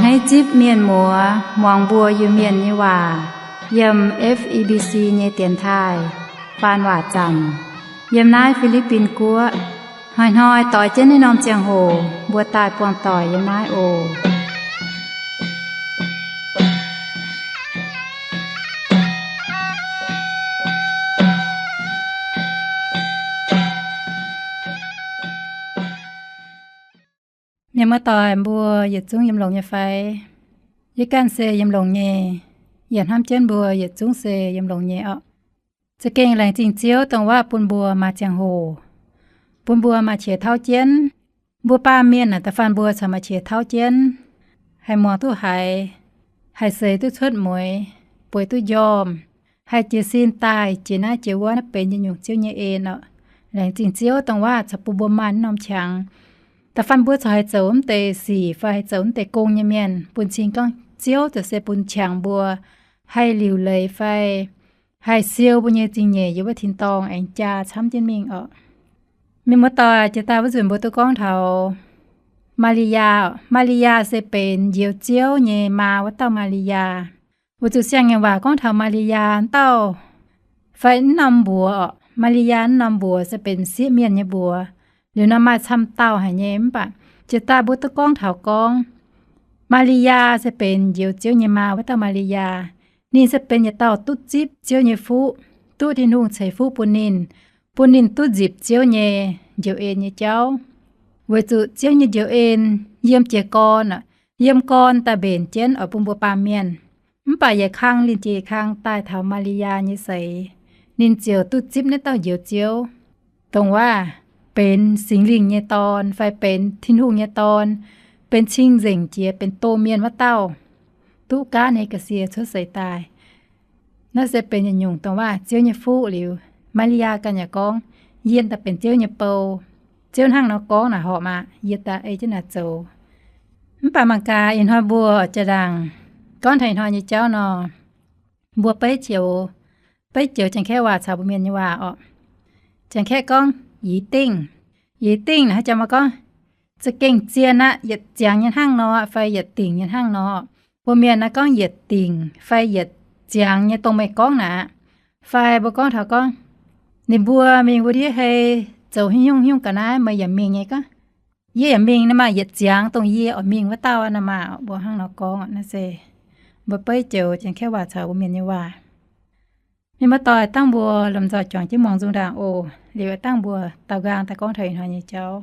Naaiv zipv mienh muoz muangx mbuo Iu-Mienh nyei waac yiem F E B C nyei dienx taaih faan waac zanc yiem naaiv Fi^li^bin Guoqv. Hnoi-hnoi doix jienv naaiv norm ziangh hoc mbuo daaih buangh doic yiem naaiv oc. Mienh muoz-doic mbuo yietc zungv yiem longx nyei fai? Yie ganh se yiem longx nyei. Yie hnamv jienv mbuo yietc zungv se yiem longx nyei orqc. Za'gengh laengz zingh Ziouv dongh waac bun mbuo maaih ziangh hoc, bun mbuo maaih qiex tauv jienv. Mbuo baamh mienh naaic, da'faanh mbuo corc maaih qiex tauv jienv, haih muangx duqv haiz, haih seix duqv cuotv mueiz, bueix duqv njormh, haih jiez sin daaih jiex naaiv jiex wuov, naaiv benx yietc nyungc Ziouv nyei en orqc. Laengz zingh Ziouv dongh waac corc bun mbuo maaih naaiv norm qangx. Da'faanh mbuo corc haih zoux mv deix sic fai haih zoux mv deix gong nyei mienh, bun cing gorngv Ziouv za'gengh se bun qangx mbuo haih liuc leiz fai haih siou mbuo nyei zingh nyeic yiem wuov tin-dorngh aengx jaa camv jienv mingh orqc. Mienh muoz-doic, jiex daaih wuov nzunc mbuo duqv gorngv taux Maa^li^yaa. Maa^li^yaa se benx Njoux Ziouv nyei maa wuov dauh Maa^li^yaa. Weic zuqc siang-ngaengc waac gorngv taux Maa^li^yaa dauh fai mv norm mbuox orqc. Maa^li^yaa mv norm mbuox se benx sieqv mienh nyei mbuox. Liuz nor maaih camv dauh haic nyei, mv baac jiex daaih mbuo duqv gorngv taux gorngv Maa^li^yaa se benx Njoux Ziouv nyei maa wuov dauh Maa^li^yaa. Ninh se benx yietc dauh duqv zipv Ziouv nyei fuqv, duqv Tin-Hungh ceix fuqv bun ninh, bun ninh duqv nzipc Ziouv nyei njoux en nyei jauv. Weic zuqc Ziouv nyei njoux en yiem jiez gorn, yiem gorn daaih mbenc jienv oix bun mbuo baamh mienh. Mv baac yietc kang linh jiex kang daaih taux Maa^li^yaa nyei seix, ninh ziouc duqv zipv naaiv dauh Njoux Ziouv, dongh waac benx Singx Lingh nyei Dorn fai benx Tin-Hungh nyei Dorn, benx cing-nzengc jiex benx doh mienh wuov dauh, duqv gaav nyei ga'sie cuotv seix daaih. Naaiv se benx yietc nyungc dongh waac Ziouv nyei fuqv liuz, Maa^li^yaa ganh yaac gorngv, yie daaih benx Ziouv nyei bou. Ziouv hnangv nor gorngv naaic horpc maah, yie daaih ei jienv naaic zoux. Mv baac mangc gaax ih hnoi mbuo jaa-ndaangc gorngv taux ih hnoi nyei jauv nor, mbuo beiv joux, beiv joux Janx-Kaeqv waac caux mbuo Mienh nyei waac orqc. Janx-Kaeqv gorngv 一定. 一定 naaic haaix jangx maaih gorngv za'gengh zien aqv, yietc ziangx nyei hnangv nor fai yietc dingc nyei hnangv nor. Mbuo Mienh naaiv gorngv yietc dingc fai yietc ziangx nyei dongh meih gorngv naaic. Fai mbuo gorngv taux gorngv ninh mbuo mingh wuov ndiev hei zoux haaix nyungc nyungc ga'naaiv meih yaac mingh nyei gorngv, yie yaac mingh naaiv maah, yietc ziangx dongh yie oix mingh wuov dauh naaiv maah. Mbuo hnangv nor gorngv naaiv se mbuo beiv joux Janx-Kaeqv waac caux mbuo Mienh nyei waac. Mienh muoz-doic, dangh mbuo lomh nzoih juangc jienv muangx nzung ndaangc oc. Liuz dangh mbuo daaux nqaang daaih gorngv taux ih hnoi nyei jauv.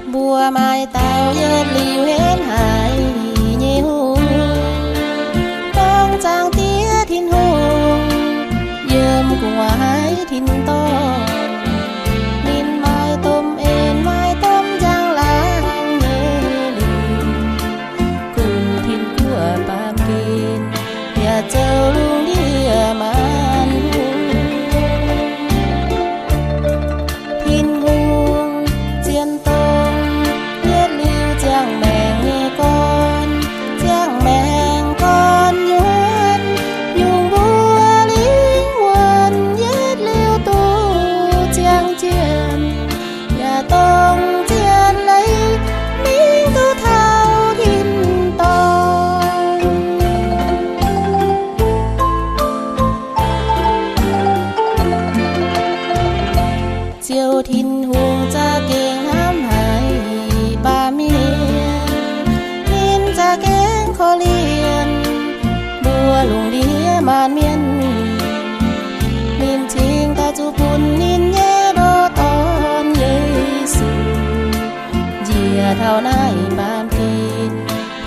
Mbuo maaih dauh yietc liuz henv haic nyei hungh, gorngv Zaangc Diex Tin-Hungh yiem gu'nguaaic haaix tin-dorngh. Ninh maaih domh en, maaih domh njang-laangc nyei lingc, gunv tin-guoqv baamh gen, yaac zoux lungh ndiev maanc hungh. Tin-Hungh zien dongh yietc liuz ziangh maengc nyei gorn, ziangh maengc gorn nyuonh, yungh mbuo lingh wuonh yietc liuz duqv ziangh jienh, yaac dongh zien leiz mingh duqv taux tin-dorngh. Ziouv Tin-Hungh za'gengh hnamv haic baamh mienh, ninh za'gengh korv-lienh mbuo lungh ndiev maanc mienh. Ninh cingx daaih zuqc bun ninh nyei ndoh Dorn, Yesu, njiec taux naaiv baamh gen,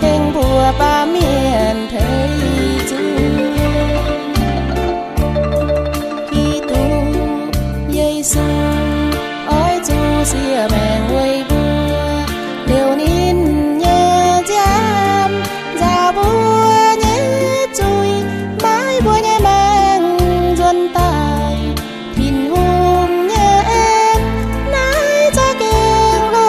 tengx mbuo baamh mienh tengx zuqc. Giduc Yesu oix zuqc siev maengc weic mbuo, liouh ninh nyei nziaamv nzaaux mbuo nyei zuiz, maaiv mbuo nyei maengc nzuonx daaih. Tin-Hungh nyei en naaiv za'gengh lo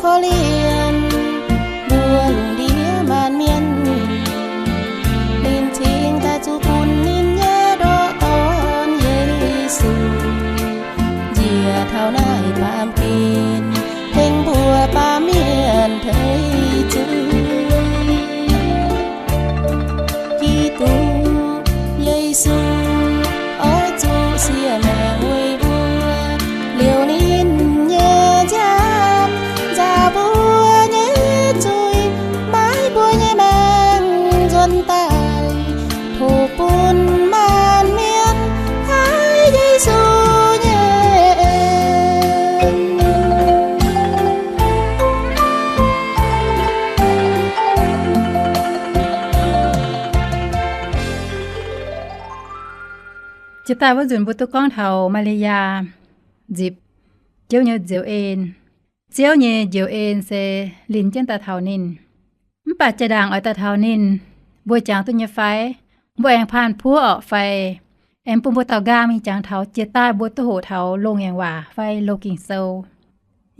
Korv-lienh mbuo lungh ndiev maanc mienh, ninh cingx daaih zuqc bun ninh nyei ndoqc Dorn Yesu njiec taux naaiv baamh gen, tengx mbuo baamh mienh tei zuqc Giduc Yesu oix zuqc siev maengc weic mbuo, liouh ninh nyei nziaamv nzaaux mbuo nyei zuiz, maaiv mbuo nyei maengc nzuonx daaih, tov bun maanc mienh haih Yesu nyei en. Jiex daaih wuov nzunc mbuo duqv gorngv taux Maa^li^yaa nzipc Ziouv nyei njoux en. Ziouv nyei njoux en se linh jienv daaih taux ninh. Mv baac jaa-ndaangc oix daaih taux ninh, mbuo jangx duqv nyei fai? Mbuo aengx paan puov orqc fai? Aengx bun mbuo daaux nqaang mingh jangx taux jiex daaih mbuo duqv hoqc taux Longx Yaangh Waac fai Loz-Ging-Sou.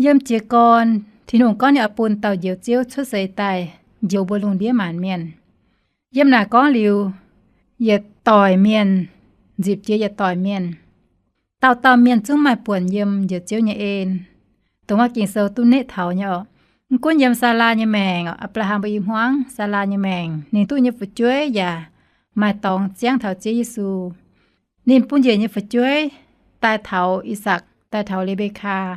Yiem jiez gorn Tin-Hungh gorngv ninh oix bun dauh Njoux Ziouv cuotv seix daaih njoux mbuo lungh ndiev maanc mienh. Yiem naaic gorngv liuz, yietc doic mienh nzipc jiex yietc doic mienh. Dauh dauh mienh zungv maaih buonc yiem Njoux Ziouv nyei en, dongh wuov Ging-Sou duqv neqv taux nyei orqc. Mv gunv yiem Saalaa nyei maengc orqc, Apc^laa^ham mbuo i hmuangv, Saalaa nyei maengc, ninh duqv nyei fu'jueiv yaac maaih dorngx ziangv taux Ziouv Yesu. Ninh bun njiec nyei fu'jueiv daaih taux I^sakc, daaih taux Le^mbe^kaa,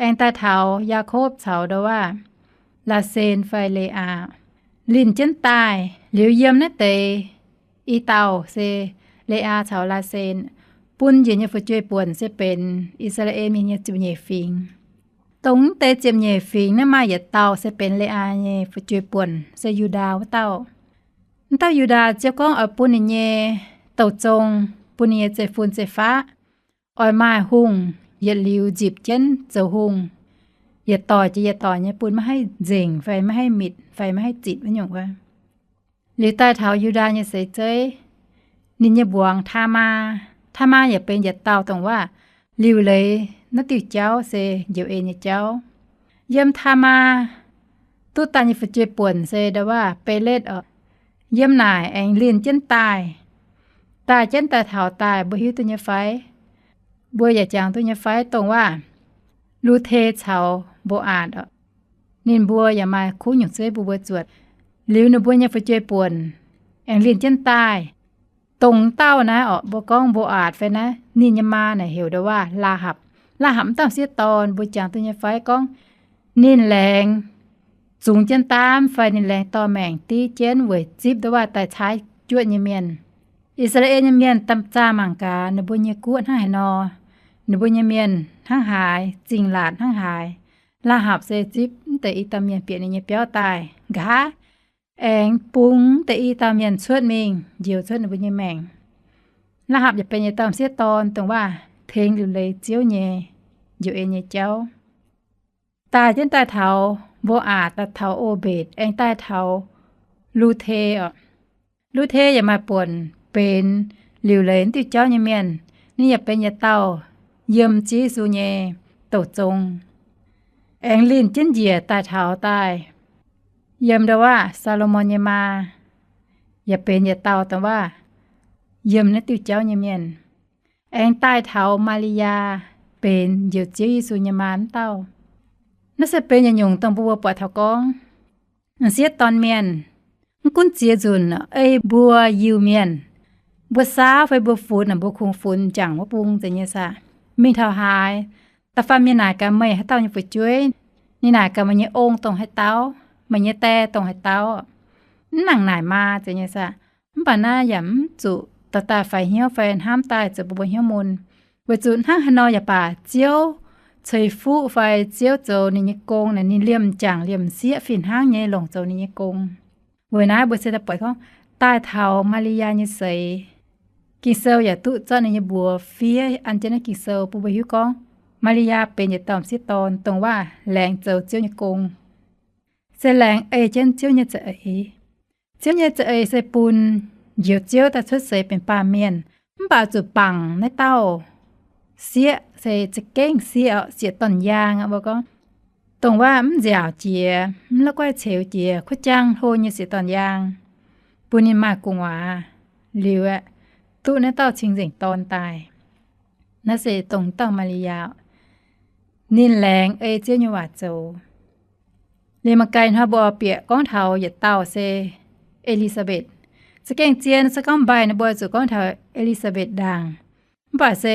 aengx daaih taux Yaakopv caux ndo waav Laa^sen fai Le^aa. Linh jienv daaih liuz, yiem naaiv deix i dauh se Le^aa caux Laa^sen bun njiec nyei fu'jueiv buonc se benx I^saa^laa^en Mienh nyei ziepc nyeic fingx. Dongh naaiv deix ziepc nyeic fingx naaiv maaih yietc dauh se benx Le^aa nyei fu'jueiv buonc se Yu^ndaa wuov dauh. Wuov dauh Yu^ndaa Ziouv gorngv oix bun ninh nyei douh zong, bun ninh nyei zeiv-fun zeiv-faqv, oix maaih hungh yietc liuz nzipc jienv zoux hungh, yietc doic jiex yietc doic nyei bun maiv haih nzengc fai maiv haih mitc fai maiv haih zitc wuov nyungc wuov. Liuz daaih taux Yu^ndaa nyei seix zeiv, ninh nyei mbuangz Taamaa. Taamaa yaac benx yietc dauh dongh waav liuc leiz naaiv diuh jauv se njoux en nyei jauv. Yiem Taamaa duqv daaih nyei fu'jueiv buonc se ndo waav Beletv orqc. Yiem naaic aengx linh jienv daaih, daaih jienv daaih taux daaih mbuo hiuv duqv nyei fai? Mbuo yaac jangx duqv nyei fai? Dongh waav Lu^te caux Mbo^aatc orqc. Ninh mbuo yaac maaih kuv nyungc zeiv bun mbuo zuotc. Liuz ninh mbuo nyei fu'jueiv buonc aengx linh jienv daaih. Dongh dauh naaiv orqc, mbuo gorngv Mbo^aatc fai naaiv, ninh nyei maa naaic heuc ndo waav Laahapc. Laahapc wuov dauh sieqv dorn mbuo jangx duqv nyei fai? Gorngv ninh laengz zungx jienv daamv fai ninh laengz dorh maengc div jienv weic zipv ndo waav daaih caaiv juoqv nyei mienh. I^saa^laa^en nyei mienh da'zaah mangc gaax ninh mbuo nyei guoqv hnangv haaix nor, ninh mbuo nyei mienh hnangv haaix, zingh laatc hnangv haaix. Laahapc se zipv mv deix i dauh mienh bieqc ninh nyei biauv daaih nqa'haav, aengx bungx mv deix i dauh mienh cuotv mingh njoux cuotv ninh mbuo nyei maengc. Laahapc yaac benx yietc dauh m'sieqv dorn dongh waav tengx liuc leiz Ziouv nyei njoux en nyei jauv. Daaih jienv daaih taux Mbo^aatc, daaih taux O^mbetc, aengx daaih taux Lu^te orqc. Lu^te yaac maaih buonc benx liuc leiz diuh jauv nyei mienh. Ninh yaac benx yietc dauh yiem Ziouv Yesu nyei douh zong, aengx linh jienv njiec daaih taux daaih yiem ndo waav Saa^lo^morn nyei maa, yaac benx yietc dauh dongh waav yiem naaiv diuh jauv nyei mienh, aengx daaih taux Maa^li^yaa, benx Njoux Ziouv Yesu nyei maa wuov dauh. Naaiv se benx yietc nyungc dongh mbuo mbuo buatc taux gorngv m'sieqv dorn mienh, mv gunv ziex nzunc ei mbuo Iu-Mienh, mbuo saauv fai mbuo funx, mbuo kungx funx m'jangc wuov bung zeiz nyei saah. Mingh taux haaix, da'faanh mienh naaic gaax meih haaix dauh nyei fu'jueiv, ninh naaic gaax meih nyei ong dongh haaix dauh, meih nyei die dongh haaix dauh, mv nangc naaic maa zeiz nyei saah. Mv baac naaiv yaac mv zuqc dorh daaih faix hnyouv fai hnamv daaih zoux bun mbuo hnyouv mun, weic zuqc hnangv haaix nor yaac baac Ziouv ceix fuqv fai Ziouv zoux ninh nyei gong naaic, ninh liemh m'jangc liemh m'sieqv fih hnangv nyei longc zoux ninh nyei gong. Weic naaiv mbuo se daaih buatc gorngv daaih taux Maa^li^yaa nyei seix, Ging-Sou yaac duqv zorqv ninh nyei mbuox fiev an jienv naaiv Ging-Sou bun mbuo hiuv gorngv Maa^li^yaa benx yietc dauh m'sieqv dorn dongh waav laengz zoux Ziouv nyei gong, se laengz ei jienv Ziouv nyei za'eix. Ziouv nyei za'eix se bun Njoux Ziouv daaih cuotv seix benx baamh mienh, mv baac zuqc bangc naaiv dauh sieqv se za'gengh sieqv, sieqv dorn-yaang aqv. Mbuo gorngv dongh waac mv nziaauc jiex, mv la'guaih ceux jiex, kuv jang hlo nyei sieqv dorn yaang, bun ninh maaih gu'nguaaz, liuz aeqv, duqv naaiv dauh cing-nzengc dorn daaih. Naaiv se dongh dauh Maa^li^yaa, ninh laengz ei Ziouv nyei waac zoux. Liuz mangc gaax hnoi mbuo bieqc gorngv taux yietc dauh se E^li^saa^mbetc. Za'gengh zien se gorngv mbaih ninh mbuo zuqc gorngv taux E^li^saa^mbetc ndaangc. Mv baac se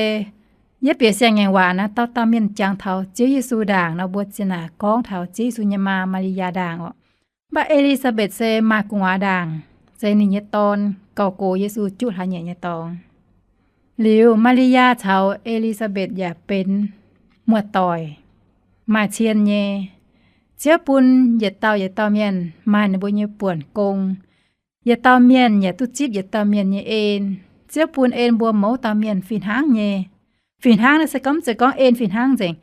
yie bieqc siang-ngaengc waac naaiv, dauh dauh mienh jangx taux Ziouv Yesu ndaangc nor, mbuo zien naaic gorngv taux Ziouv Yesu nyei maa, Maa^li^yaa, ndaangc oc. Mv baac E^li^saa^mbetc se maaih gu'nguaaz ndaangc, se ninh nyei dorn gauh gox Yesu juqv hlaax nyeic nyei dorngx. Liuz Maa^li^yaa caux E^li^saa^mbetc yaac benx muoz-doic, maaih cien nyei. Ziouv bun yietc dauh yietc dauh mienh maaih ninh mbuo nyei buonc gong. Yietc dauh mienh yaac duqv zipv yietc dauh mienh nyei en. Ziouv bun en mbuo mouz dauh mienh fih hnangv nyei. Fih hnangv naaiv se gorngv, mv zeiz gorngv en fih hnangv nzengc.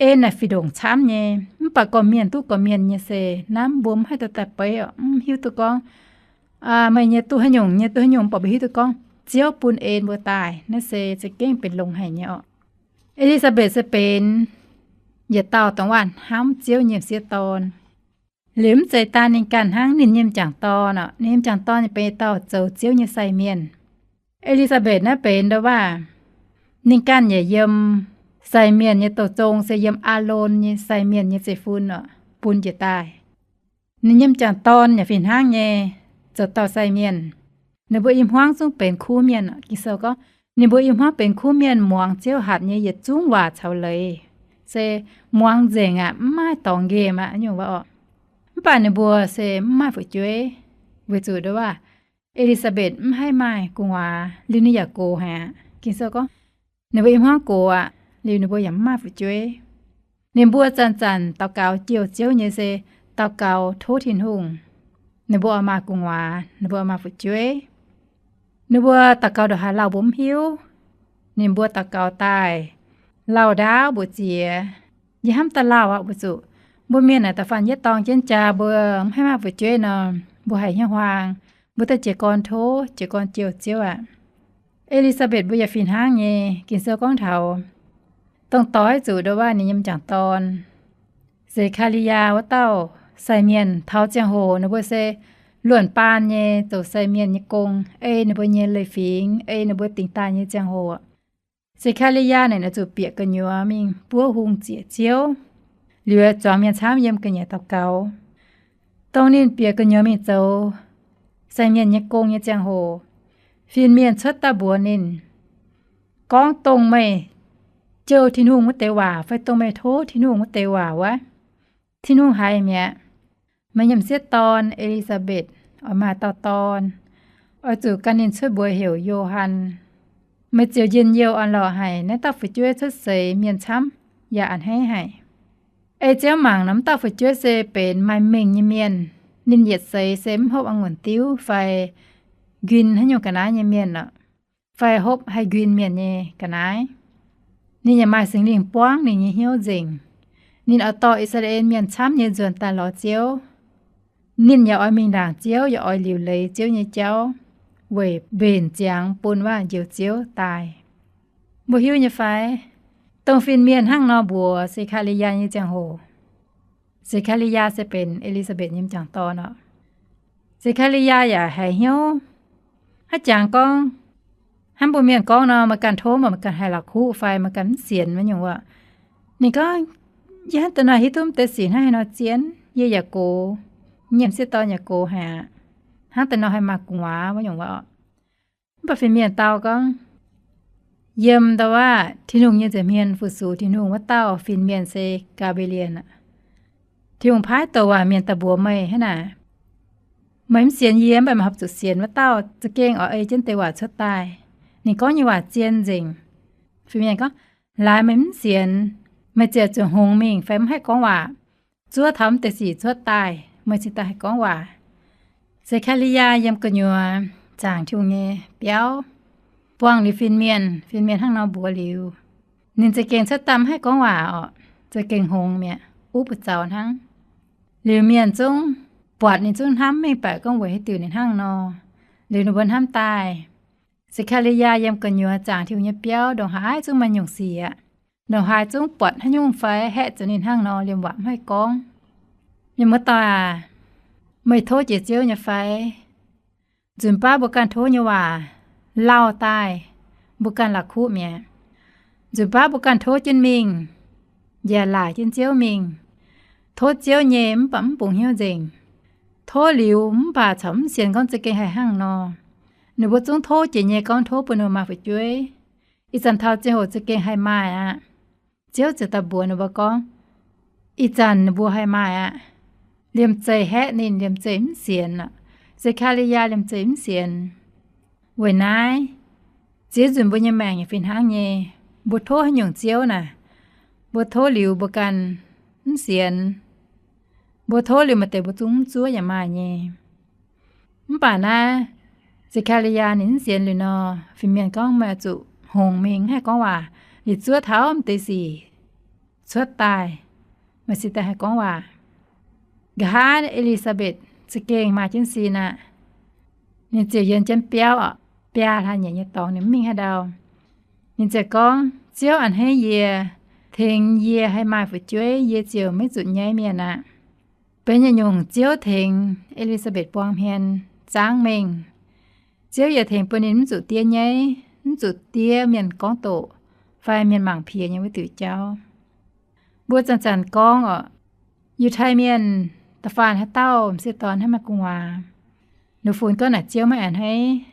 En naaic fih ndongc camv nyei. Mv baac gorqv-mienh duqv gorqv-mienh nyei se, naaiv mbuo mv haih dorh daaih beiv oc, mv hiuv duqv gorngv meih nyei duqv haaix nyungc, nyei duqv haaix nyungc, mv baac mbuo hiuv duqv gorngv Ziouv bun en mbuo daaih. Naaiv se za'gengh benx longx haic nyei oc. E^li^saa^mbetc se benx yietc dauh dongh waac hnamv Ziouv nyei m'sieqv dorn. Liuz mv zeiz daaih ninh ganh hnangv, ninh nyei m'jangc dorn oc. Ninh nyei m'jangc dorn benx yietc dauh zoux Ziouv nyei sai mienh. E^li^saa^mbetc naaiv benx ndo waac, ninh ganh yaac yiem sai mienh nyei douh zong, se yiem Aalon nyei sai mienh nyei zeiv-fun oc, bun njiec daaih. Ninh nyei m'jangc dorn yaac fih hnangv nyei zoux dauh sai mienh. Ninh mbuo i hmuangv zungv benx kuv mienh oc. Ging-Sou gorngv ninh mbuo i hmuangv benx kuv mienh, muangx Ziouv hatc nyei yietc zungv waac caux leiz, se muangx nzengc aqv, mv maaih dorngx nqemh aqv nyungc waac oc. Mv baac ninh mbuo se mv maaih fu'jueiv, weic zuqc ndo waac E^li^saa^mbetc mv haih maaih gu'nguaaz, liuz ninh yaac gox haic aqv. Ging-Sou gorngv ninh mbuo i hmuangv gox aqv, liuz ninh mbuo yaac mv maaih fu'jueiv. Ninh mbuo zanc-zanc daux gaux jouh Ziouv nyei se daux gaux tov Tin-Hungh, ninh mbuo oix maaih gu'nguaaz, ninh mbuo oix maaih fu'jueiv. Ninh mbuo daux gaux ndongc haaix lauh mbuo mv hiuv. Ninh mbuo daux gaux daaih, lauh ndaauv mbu'ziex. Yie hnamv daaih lauh aqv, weic zuqc mbuo mienh naaic da'faanh yietv dorng jienv jaa mbuo mv haih maaih fu'jueiv nor, mbuo haiz hnyouv huaang, mbuo daaih jiez gorn tov, jiez gorn jouh Ziouv aqv. E^li^saa^mbetc mbuo yaac fih hnangv nyei. Ging-Sou gorngv taux dongh doix zuqc ndo waac ninh nyei m'jangc dorn, Se^kaa^li^yaa, wuov dauh sai mienh. Taux ziangh hoc ninh mbuo se luonh baan nyei zoux sai mienh nyei gong, ei ninh mbuo nyei leiz-fingx, ei ninh mbuo dingc daaih nyei ziangh hoc, Se^kaa^li^yaa naaic oix zuqc bieqc gu'nyuoz mingh buov hungh ziec Ziouv, liuz zuangx mienh camv yiem ga'nyiec daux gaux. Dongh ninh bieqc gu'nyuoz mingh zoux sai mienh nyei gong nyei ziangh hoc, fin-mienh cuotv daaih mbuox ninh, gorngv dongh meih jouh Tin-Hungh wuov deix waac fai dongh meih tov Tin-Hungh wuov deix waac wuov. Tin-Hungh haiz mi'aqv. Meih nyei m'sieqv dorn, E^li^saa^mbetc, oix maaih dauh dorn. Oix zuqc gan ninh cuotv mbuox heuc Yo^han. Meih ziouc njien-youh orn-lorqc haic. Naaiv dauh fu'jueiv cuotv seix mienh camv yaac a'hneiv haic. Ei Ziouv mangc nor, m'dauh fu'jueiv se benx maaih mengh nyei mienh. Ninh yietc seix se mv hopv a'ngunc diuv fai nquin haaix nyungc ga'naaiv nyei mienh orqc, fai hopv haih nquin mienh nyei ga'naaiv. Ninh yaac maaih Singx Lingh buangv ninh nyei hnyouv nzengc. Ninh oix dorh I^saa^laa^en Mienh camv nyei nzuonx daaih lorz Ziouv. Ninh yaac oix mingh ndaangc Ziouv, yaac oix liuc leiz Ziouv nyei jauv weic mbenc ziangx bun waac-njoux Ziouv daaih. Mbuo hiuv nyei fai? Dongh fin-mienh hnangv nor mbuox Se^kaa^li^yaa nyei ziangh hoc, Se^kaa^li^yaa se benx E^li^saa^mbetc nyei m'jangc dorn orqc. Se^kaa^li^yaa yaac haiz hnyouv. Hnangv jangx gorngv, hnangv mbuo mienh gorngv nor, meih ganh tov mv baac meih ganh haih la'kuqv fai meih ganh mv sienx wuov nyungc wuov. Ninh gorngv, yie hnangv da'nor hiuv duqv mv deix sic hnangv haaix nor zien, yie yaac gox, nyei m'sieqv dorn yaac gox haic aqv. Hnangv da'nor haih maaih gu'nguaaz wuov nyungc wuov. Mv baac fin-mienh dau gorngv, yiem ndo waac Tin-Hungh nyei nza'hmien fu-sux Tin-Hungh wuov dauh fin-mienh se Gaa^mbe^li^en aqv. Tin-Hungh paaiv douc waac mienh daaih mbuox meih hnangv naaic. Meih mv sienx yie, mv baac meih horpc zuqc sienx wuov dauh za'gengh oix ei jienv deix waac cuotv daaih. Ninh gorngv nyei waac zien nzengc. Fin-mienh gorngv, laaix meih mv sienx, meih ziouc zuqc hngongx mingh fai mv haih gorngv waac, zuov taux mv deix sic cuotv daaih, meih cingx daaih haih gorngv waac. Se^kaa^li^yaa yiem gu'nyuoz zaangc Tin-Hungh nyei biauv, buangh liuz fin-mienh. Fin-mienh hnangv nor mbuox liuz, ninh za'gengh cuotv daaih mv haih gorngv waac orqc, za'gengh hngongx mi'aqv, uv buoz zaux hnangv. Liuz mienh zungv buatc, ninh zungv hnamv mv mengh baeqc gorngv weic haaix diuc ninh hnangv nor. Liuz ninh mbuo hnamv daaih, Se^kaa^li^yaa yiem gu'nyuoz zaangc Tin-Hungh nyei biauv ndongc haaix zungv maaih nyungc sic aqv. Longc haaix zungv buatc haaix nyungc fai haeqv zuqc ninh hnangv nor, liemh waac mv haih gorngv. Mienh muoz-doic aac, meih tov jiex Ziouv nyei fai? Nzunc baav mbuo ganh tov nyei waac lauh daaih, mbuo ganh la'kuqv mi'aqv. Nzunc baav mbuo ganh tov jienv mingh, yaac laaic jienv Ziouv mingh. Tov Ziouv nyei mv baac mv bungx hnyouv nzengc. Tov liuz mv baac corc mv sienx gorngv za'gengh haih hnangv nor. Ninh mbuo zungv tov jiex nyei gorngv tov bun ninh mbuo maaih fu'jueiv. Ih zanc taux ziangh hoc za'gengh haih maaih aqv. Ziouv ziouc daaih mbuox ninh mbuo gorngv, ih zanc ninh mbuo haih maaih aqv. Liemh zeih haeqv ninh, liemh zeih mv sienx aqv. Ze^kaa^li^yaa liemh zeih mv sienx. Weic naaiv, ziex nzunc mbuo nyei maengc yaac fih hnangv nyei. Mbuo tov haaix nyungc Ziouv naaic, mbuo tov liuz mbuo ganh mv sienx. Mbuo tov liuz maaih deix mbuo zungv mv zuov yaac maaih nyei. Mv baac naaiv Ze^kaa^li^yaa ninh mv sienx liuz nor, fin-mienh gorngv, meih oix zuqc hngongx mingh, mv haih gorngv waac. Liuz zuov taux m'deix sic cuotv daaih, meih cingx daaih haih gorngv waac. Nqa'haav E^li^saa^mbetc za'gengh maaih jienv sin aqv. Ninh ziouc yiem jienv biauv, biaa hlaax nyeic nyei dorngx, ninh mv mingh haaix ndau. Ninh ziouc gorngv, Ziouv a'hneiv yie, tengx yie haih maaih fu'jueiv, yie ziouc maiv zuqc nyaiv mienh aqv. Benx yietc nyungc Ziouv tengx E^li^saa^mbetc buang hmien zaangv mengh. Ziouv yaac tengx bun ninh mv zuqc diev nyaiv, mv zuqc diev mienh gorngv doqc fai mienh mangc piex nyei wuov diuc jauv. Mbuo zanc-zanc gorngv oc, Yiutai Mienh da'faanh haaix dauh m'sieqv dorn hnangv maaih gu'nguaaz, ninh funx gorngv naaic Ziouv maiv a'hneiv,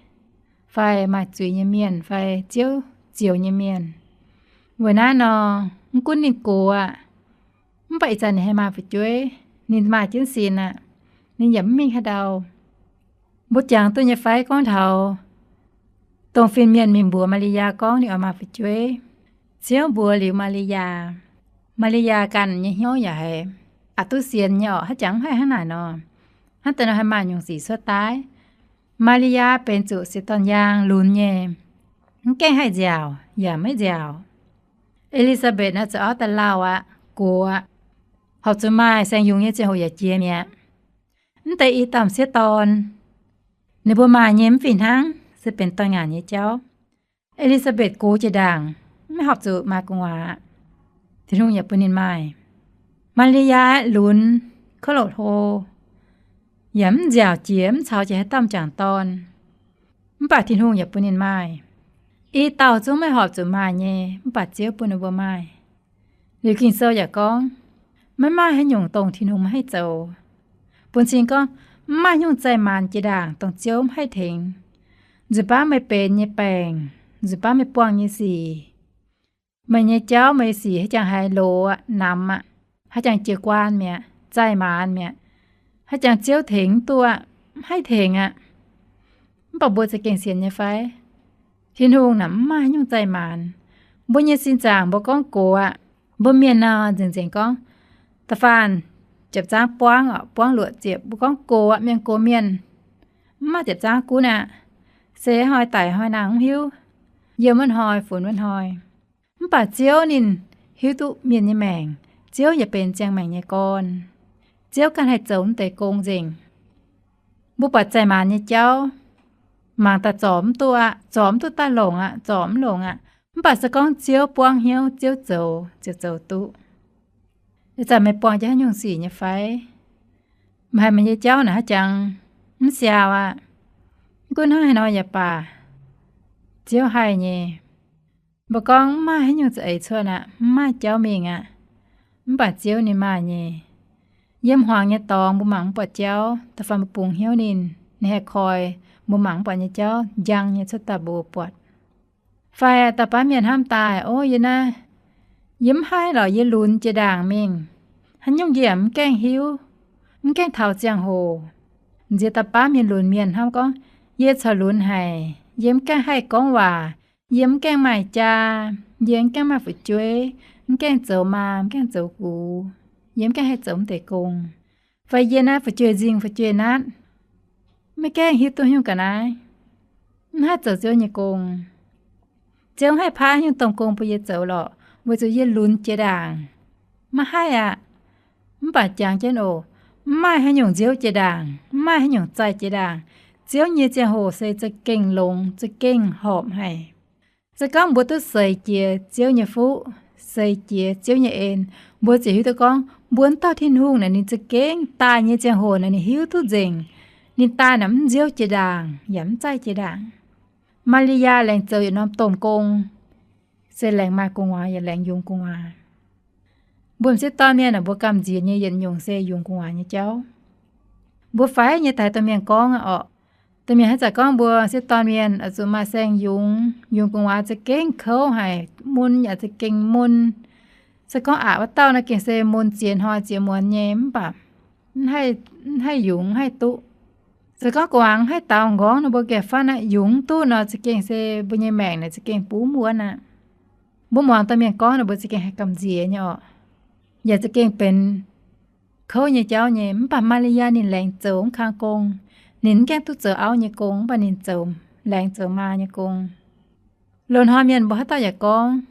fai maaih zuiz nyei mienh, fai Ziouv zioux nyei mienh. Weic naaiv nor, mv gunv ninh gox aqv, mv baac ih zanc ninh haih maaih fu'jueiv, ninh maaih jienv sin aqv. Ninh yaac mv mingh haaix ndau. Mbuo jangx duqv nyei fai gorngv taux dongh fin-mienh mingh mbuox Maa^li^yaa gorngv ninh oix maaih fu'jueiv? Ziouv mbuox liuz Maa^li^yaa, Maa^li^yaa ganh nyei hnyouv yaac haiz aqc duqv sienx nyei orqc, haaix jangx mv haih hnangv naaic nor. Hnangv daaih nor haih maaih nyungc sic cuotv daaih. Maa^li^yaa benx zuqc sieqv dorn yaang lunx nyei, mv gaengh haih nziaauc yaac maiv nziaauc. E^li^saa^mbetc naaiv zoux auv daaih lauh aqv, gox aqv, horpc zuqc maaih saeng-yungz nyei ziangh hoc yaac jiex mi'aqv. Mv deix i dauh m'sieqv dorn, ninh mbuo maaih nyei mv fih hnangv, se benx dorn-ngaanc nyei jauv. E^li^saa^mbetc gox jiex ndaangc, maiv horpc zuqc maaih gu'nguaaz, Tin-Hungh yaac bun ninh maaih. Maa^li^yaa aeqv, lunx, kouv loc hlo, yaac mv nziaauc jiex, mv caux jiex haaix dauh m'jangc dorn. Mv baac Tin-Hungh yaac bun ninh maaih. I dauh zungv maiv horpc zuqc maaih nyei, mv baac Ziouv bun ninh mbuo maaih. Liuz Ging-Sou yaac gorngv, maiv maaih haaix nyungc dongh Tin-Hungh maiv haih zoux. Bun cing gorngv, mv maaih haaix nyungc zaih maanz jiex ndaangc dongh Ziouv mv haih tengx. Nzunc baav meih benx nyei baengc, nzunc baav meih buangh nyei sic, meih nyei jauv, meih nyei sic haaix jangx haiz loz aqv, namx aqv, haaix jangx jiez guaan mi'aqv, zaih maanz mi'aqv, haaix jangx Ziouv tengx mv duqv aqv, mv haih tengx aqv. Mv baac mbuo za'gengh sienx nyei fai? Tin-Hungh naaic mv maaih haaix nyungc zaih maanz. Mbuo nyei sin zaangc mbuo gorngv gox aqv. Mbuo mienh nor nzengc-nzengc gorngv, da'faanh jiepc zaangv buangv orqc, buangv luoqc ziepc, mbuo gorngv gox aqv, mienh gox mienh. Mv maaih jiepc zaangv gunv aqv. Se hnoi daic hnoi nangh mv hiuv, yiem wuov hnoi funx wuov hnoi. Mv baac Ziouv ninh hiuv duqv mienh nyei maengc. Ziouv yaac benx ziangh maengc nyei gorn. Ziouv ganh haih zoux mv deix gong nzengc. Mbuo buatc zaih maanz nyei jauv, mangc daaih zorc mv duqv aqv, zorc mv duqv daaih longc aqv, zorc mv longc aqv. Mv baac se gorngv Ziouv buangv hnyouv, Ziouv zoux, ziouc zoux duqv. Ih zanc meih buangh jienv haaix nyungc sic nyei fai? Meih haiz meih nyei jauv naaic haaix jangx mv siaau aqv. Mv gunv hnangv haaix nor yaac baac, Ziouv haih nyei. Mbuo gorngv mv maaih haaix nyungc za'eix cuotv aqv, mv maaih jauv mingh aqv. Mv baac Ziouv ninh maaih nyei. Yiem hmuangx nyei dorngx mbuo mangc mv buatc jauv, da'faanh mbuo bungx hnyouv ninh, ninh haih koi mbuo mangc mv buatc nyei jauv njang nyei cuotv daaih mbuo buatc. Fai dauh baav mienh hnamv daaih, ov, yie naaiv, yie mv haih lorqc, yie lunx jiex ndaangc mingh. Haaix nyungc yie yaac mv gaengh hiuv, mv gaengh taux ziangh hoc. Nziex dauh baav mienh lunx mienh hnamv gorngv, yie corc lunx haic, yie mv gaengh haih gorngv waac, yie mv gaengh maaih jaa, yie mv gaengh maaih fu'jueiv, mv gaengh zoux maa, mv gaengh zoux gux, yie mv gaengh haih zoux mv deix gong. Fai yie naaiv fu'jueiv nzingh fu'jueiv naatv, maiv gaengh hiuv duqv nyungc ga'naaiv, mv haih zoux Ziouv nyei gong. Ziouv mv haih paaiv nyungc domh gong bun yie zoux lorqc, weic zuqc yie lunx jiex ndaangc. Maiv haih aqv. Mv baac jangx jienv oc, mv maaih haaix nyungc nziouv jiex ndaangc, mv maaih haaix nyungc zaih jiex ndaangc. Ziouv nyei ziangh hoc se za'gengh longx, za'gengh horpc haic. Se gorngv mbuo duqv seix jiex Ziouv nyei fuqv, seix jiex Ziouv nyei en. Mbuo ziouc hiuv duqv gorngv mbuo wuov dauh Tin-Hungh naaic ninh za'gengh daaih nyei ziangh hoc naaic ninh hiuv duqv nzengc. Ninh daaih naaic mv nziouv jiex ndaangc yaac mv zaih jiex ndaangc. Maa^li^yaa laengz zoux yietc norm domh gong, se laengz maaih gu'nguaaz yaac laengz yungz gu'nguaaz. Mbuo m'sieqv dorn mienh aah, mbuo gamh nziex nyei yietc nyungc se yungz gu'nguaaz nyei jauv. Mbuo faix nyei daaih domh mienh gorngv orqc, domh mienh haaix zanc gorngv mbuo m'sieqv dorn mienh oix zuqc maaih saeng-yungz, yungz gu'nguaaz za'gengh kouv haic, mun yaac za'gengh mun. Se gorngv aqc wuov dauh naaiv gengh se mun ziex hnoi ziex muonz nyei mv baac mv haih yungz, mv haih duqv. Se gorngv gu'nguaaz mv haih daaux nqorngv nor, mbuo gengh faanv aqv, yungz mv duqv nor za'gengh se mbuo nyei maengc naaic za'gengh bungx wuonv aqv. Mbuo muangx domh mienh gorngv nor, mbuo za'gengh haih gamh nziex nyei orqc. Yaac za'gengh benx kouv nyei jauv nyei. Mv baac Maa^li^yaa ninh laengz zoux mv kang gong. Ninh mv gaengh duqv zoux auv nyei gong, mv baac ninh zoux, laengz zoux maa nyei gong. Loz-hnoi mienh mbuo haaix dauh yaac gorngv,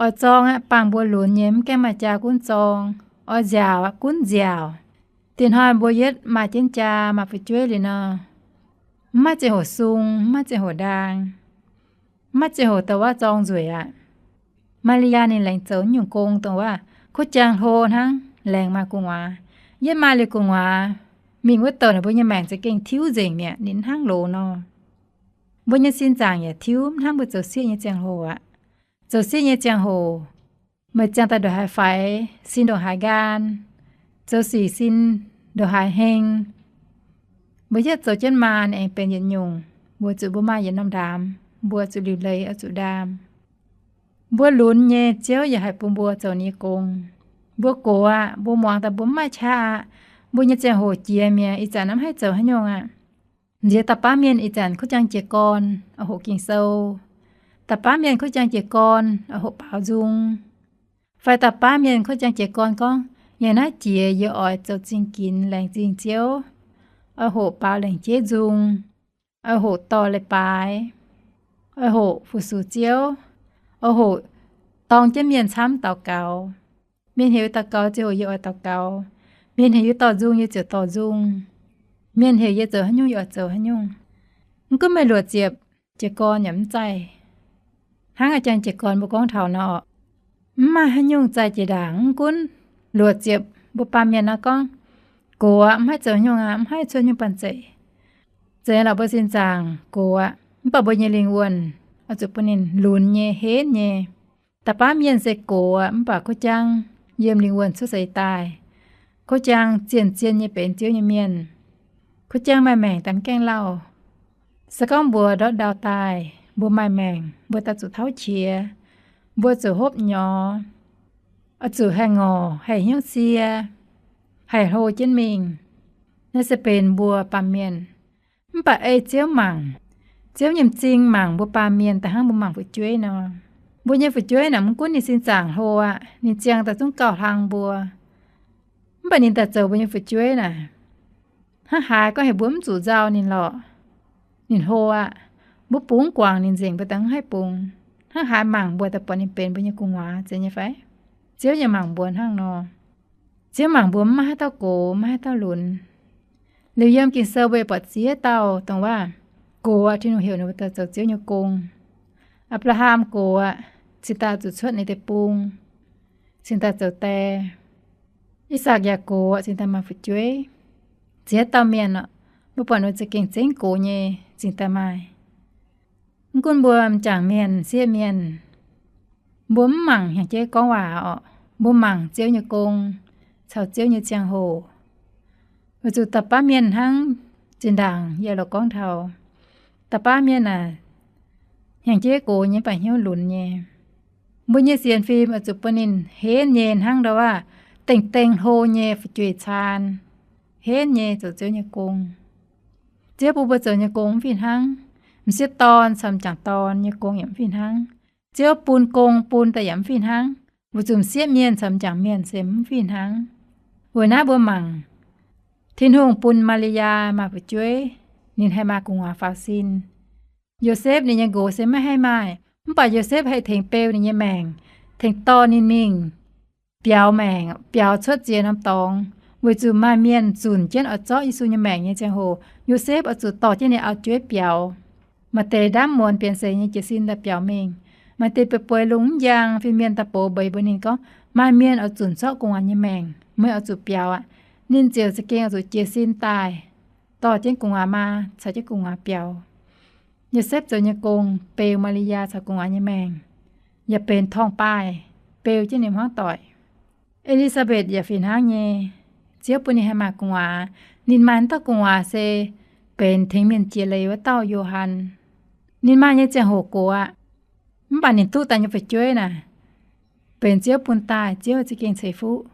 oix zorng aqv, bangh mbuo lunx nyei, mv gaengh maaih jaa gunv zorng. Oix nziaauc aqv, gunv nziaauc. Diex hnoi mbuo yietv maaih jienv jaa, maaih fu'jueiv liuz nor, mv maaih ziangh hoc sung, mv maaih ziangh hoc ndaang, mv maaih ziangh hoc douc waav zorng nzueic aqv. Maa^li^yaa ninh laengz zoux nyungc gong dongh waav kuv jaang hlo hnangv, laengz maaih gu'nguaaz. Yietv maaih liuz gu'nguaaz, mingh wuov douc naaic mbuo nyei maengc za'gengh tiuv nzengc mi'aqv, ninh mv hnangv loz nor. Mbuo nyei sin zaangc yaac tiuv, mv hnangv mbuo zoux sieqv nyei ziangh hoc aqv. Zoux sieqv nyei ziangh hoc, meih ziangh daaih ndongc haaix faix, sin ndongc haaix nqaan, zoux sic sin ndongc haaix heng. Mbuo yietv zoux jienv maa ninh aengx benx yietc nyungc, mbuo zuqc mbuo maaih yietc norm ndaamv, mbuo zuqc liuc leiz oix zuqc ndaam. Mbuo lunx nyei, Ziouv yaac haih bun mbuo zoux ninh nyei gong. Mbuo gox aqv, mbuo muangx daaih mbuo mv maaih qaqv aqv. Mbuo nyei ziangh hoc jiex mi'aqv, ih zanc mv haih zoux haaix nyungc aqv. Nziex da'baav mienh ih zanc kuv jaang jiez gorn oix hoqc Ging-Sou. Da'baav mienh kuv jaang jiez gorn oix hoqc baaux nzung. Fai da'baav mienh kuv jaang jiez gorn gorngv, yie naaiv jiex yie oix zoux zingh ginx laengz zingh Ziouv, oix hoqc baaux laengz jeiv nzung, oix hoqc dorh leiz-baaix, oix hoqc fu-sux Ziouv, oix hoqc dorng jienv mienh camv daux gaux. Mienh heuc yie daux gaux ziouc hoc yie oix daux gaux. Mienh heuc yie dorh nzung yie ziouc dorh nzung. Mienh heuc yie zoux haaix nyungc yie oix zoux haaix nyungc. Mv gunv meih luoqc ziepc jiez gorn yaac mv zaih. Hnangv a'jang jiez gorn mbuo gorngv taux nor, mv maaih haaix nyungc zaih jiex ndaangc. Mv gunv luoqc ziepc mbuo baamh mienh nor gorngv, gox aqv, mv haih zoux nyungc aqv, mv haih cuotv nyungc banh zeic. Zeiz lorqc, mbuo sin zaangc gox aqv, mv baac mbuo nyei lingh wuonh oix zuqc bun ninh lunx nyei, henv nyei. Da'baav mienh se gox aqv, mv baac kuv jaang yiem lingh wuonh cuotv seix daaih. Kuv jaang zien-zien nyei benx Ziouv nyei mienh. Kuv jaang maaih maengc daaih mv gaengh lauh. Se gorngv mbuo ndortv ndau daaih, mbuo maaih maengc, mbuo daaih zuqc tauv qiex, mbuo zuqc hopv nyorx, oix zuqc haih ngorc, haih hnyouv sie, haih hlo jienv mingh. Naaiv se benx mbuo baamh mienh. Mv baac ei Ziouv mangc, Ziouv nyei m'zing mangc mbuo baamh mienh da'hnangv mbuo mangc fu'jueiv nor. Mbuo nyei fu'jueiv naaic mv gunv ninh sin zaangc hlo aqv, ninh ziangh daaih zungv gauh hlang mbuo. Mv baac ninh daaih zoux mbuo nyei fu'jueiv naaic, hnangv haaix gorngv heuc mbuo mv zuqc nzauh ninh lorqc. Ninh hlo aqv. Mbuo bungx guangc ninh nzengc mbuo daaih mv haih bungx. Hnangv haaix mangc mbuo daaih buatc ninh benx mbuo nyei gu'nguaaz, zeiz nyei fai? Ziouv yaac mangc mbuo hnangv nor. Ziouv mangc mbuo mv maaih haaix dauh gox, mv maaih haaix dauh lunx. Liuz yiem Ging-Sou mbuo yaac buatc ziex dauh dongh waac gox aqv, Tin-Hungh heuc ninh mbuo daaih zoux Ziouv nyei gong. Apc^laa^ham gox aqv, cingx daaih zuqc cuotv ninh deic-bung, cingx daaih zoux die. I^sakc yaac gox aqv, cingx daaih maaih fu'jueiv. Ziex dauh mienh orqc, mbuo buatc ninh mbuo za'gengh zengv gox nyei cingx daaih maaih. Mv gunv mbuo m'jangc mienh, sieqv mienh, mbuo mv mangc hnyangx-jeiv gorngv waac orqc, mbuo mangc Ziouv nyei gong caux Ziouv nyei ziangh hoc. Weic zuqc da'baav mienh hnangv, zinh ndaangc yie loc gorngv taux, da'baav mienh aah, hnyangx-jeiv gox nyei mv baac hnyouv lunx nyei. Mbuo nyei sienx fim oix zuqc bun ninh henv nyei hnangv ndau waac dengh dengh hlo nyei fu'jueiv caan, henv nyei zoux Ziouv nyei gong. Ziouv bun mbuo zoux nyei gong mv fih hnangv. M'sieqv dorn caux m'jangc dorn nyei gong yaac mv fih hnangv. Ziouv bun gong bun daaih yaac mv fih hnangv. Weic zuqc m'sieqv mienh caux m'jangc mienh se mv fih hnangv. Weic naaiv mbuo mangc, Tin-Hungh bun Maa^li^yaa maaih fu'jueiv, ninh haih maaih gu'nguaaz faaux sin. Yosepv ninh nyei nqox se maiv haih maaih, mv baac Yosepv haih tengx beu ninh nyei maengc, tengx dorh ninh mingh biaux maengc, biaux cuotv ziex norm dorngx, weic zuqc maaih mienh zunc jienv oix zorqv Yesu nyei maengc nyei ziangh hoc, Yosepv oix zuqc dorh jienv ninh auv-jueiv biaux. Maaih deix ndaamv muonz bienx seix nyei jiez sin daaih biaux mingh. Maaih deix bueix lungh mv njang, fin-mienh daaih box mbeix mbuox ninh gorngv, maaih mienh oix zunc zorqv gu'nguaaz nyei maengc, meih oix zuqc biaux aqv. Ninh ziouc za'gengh oix zuqc jiez sin daaih dorh jienv gu'nguaaz maa caux jienv gu'nguaaz biaux. Yosepv zoux nyei gong beu Maa^li^yaa caux gu'nguaaz nyei maengc, yaac benx torngv-baaih beu jienv ninh hmuangv doic. E^li^saa^mbeth yaac fih hnangv nyei. Ziouv bun ninh haih maaih gu'nguaaz. Ninh maaih wuov dauh gu'nguaaz se benx tengx mienh jiex leiz wuov dauh Yo^han. Ninh maaih nyei ziangh hoc gox aqv, mv baac ninh duqv daaih nyei fu'jueiv naaic benx Ziouv bun daaih, Ziouv za'gengh ceix fuqv.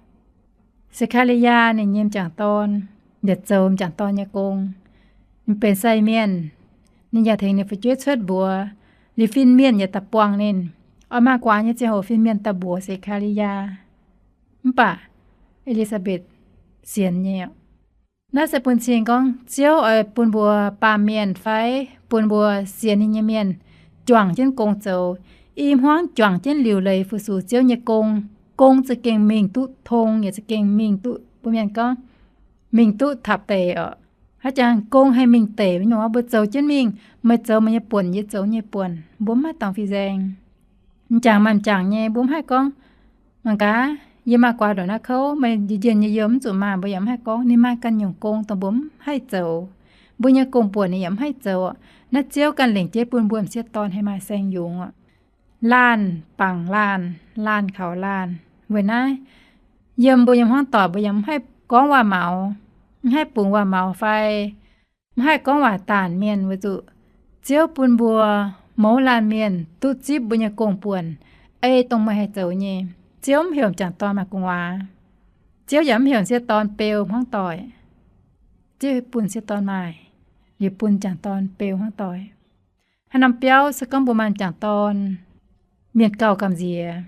Se^kaa^li^yaa ninh nyei m'jangc dorn yaac zoux m'jangc dorn nyei gong. Ninh benx sai mienh, ninh yaac tengx ninh fu'jueiv cuotv mbuox. Liuz fin-mienh yaac daaih buangh ninh. Oix maaih gu'nguaaz nyei ziangh hoc fin-mienh daaih mbuox Se^kaa^li^yaa, mv baac E^li^saa^mbeth sienx nyei. Naaiv se bun cing gorngv Ziouv oix bun mbuo baamh mienh fai bun mbuo sienx ninh nyei mienh juangc jienv gong zoux. I hmuangv juangc jienv liuc leiz fu-sux Ziouv nyei gong, gong za'gengh mingh duqv tong, yaac za'gengh mingh duqv, bun mienh gorngv, mingh duqv tapc deic oc. Haaix jangx gong haih mingh deic nyungc, mbuo zoux jienv mingh, meih zoux meih nyei buonc, yie zoux nyei buonc, mbuo mv maaih dorngx fih nzaeng. M'jangc maaih m'jangc nyei, mbuo mv haih gorngv, mangc gaax, yie maaih guaax ndongc naaiv kouv, meih njien-njien nyei yiem mv zuqc maaih, mbuo yaac mv haih gorngv. Ninh maaih ganh nyungc gong dongh mbuo mv haih zoux. Mbuo nyei gong-buonc ninh yaac mv haih zoux. Naaiv Ziouv ganh lengc jeiv bun mbuo m'sieqv dorn haih maaih saeng-yungz oc. Laanh bangc laanh, laanh kaux laanh. Weic naaiv, yiem mbuo nyei hmuangv doic mbuo yaac mv haih gorngv waac-maux, mv haih bungx waac-maux fai mv haih gorngv waac daanh mienh, weic zuqc Ziouv bun mbuo mouz laanh mienh duqv zipv mbuo nyei gong-buonc, ei dongh meih haih zoux nyei. Ziouv mv heuc m'jangc dorn maaih gu'nguaaz. Ziouv yaac mv heuc m'sieqv dorn beu hmuangv doic. Ziouv bun m'sieqv dorn maaih, liuz bun m'jangc dorn beu hmuangv doic. Haaix norm biauv se gorngv mbuo maaih m'jangc dorn, mienh gauh gamh nziex,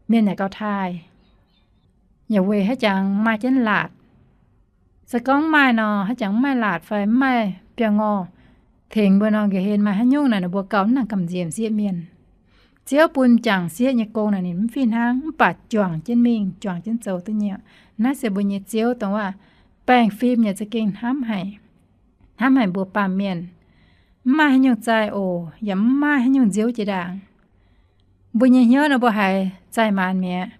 mienh yaac gauh taaih. Yaac weic haaix jangx maaih jienv laatc. Se gorngv mv maaih nor, haaix jangx mv maaih laatc fai mv maaih biangh ngorh tengx mbuo nor, nqa'haav hlen maaih haaix nyungc naaic, ninh mbuo gauh mv nangc gamh nziex m'sieqv mienh. Ziouv bun m'jangc sieqv nyei gong naaic ninh mv fih hnangv, mv baac juangc jienv mingh, juangc jienv zoux duqv nyei. Naaiv se mbuo nyei Ziouv dongh wuov baengh fim yaac za'gengh hnamv haic, hnamv haic mbuo baamh mienh. Mv maaih haaix nyungc zaih oc, yaac mv maaih haaix nyungc nziouv jiex ndaangc. Mbuo nyei hnyouv nor mbuo haiz zaih maanc mi'aqv.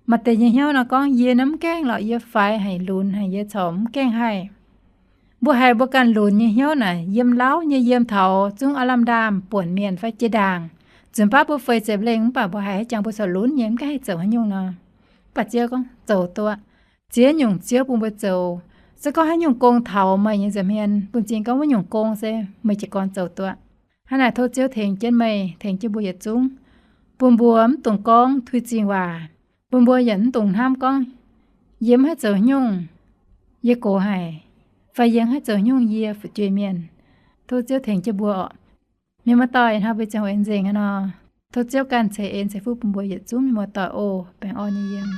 Maaih deix nyei hnyouv nor gorngv, yie nor mv gaengh lorqc, yie faix haic, lunx haic, yie corc mv gaengh haih. Mbuo haiz mbuo ganh lunx nyei hnyouv naaic, yiem lauv nyei, yiem taux zungv aav lamh ndaamv buonc mienh fai jiex ndaangc, nzunc baav mbuo feix ziepc lengh mv baac mbuo haiz haaix jangx mbuo corc lunx nyei, mv gaengh haih zoux haaix nyungc nor. Mv baac Ziouv gorngv zoux duqv. Ziex nyungc Ziouv bun mbuo zoux. Se gorngv haaix nyungc gong taux meih nyei nza'hmien, bun cing gorngv wuov nyungc gong se meih jiez gorn zoux duqv. Hnangv naaic tov Ziouv tengx jienv meih, tengx jienv mbuo yietc zungv, bun mbuo mv dungx gorngv tuix zingh waac, bun mbuo yaac mv dungx hnamv gorngv, yie mv haih zoux haaix nyungc, yie gox haic, fai yie mv haih zoux haaix nyungc, yie fu'jueiv mienh. Tov Ziouv tengx jienv mbuo oc. Mienh muoz-doic, ih hnoi mbuo ziangh hoc en nzengc aqv nor. Tov Ziouv ganh ceix en ceix fuqv bun mbuo yietc zungv mienh muoz-doic oc. Baengh orn nyei yiem.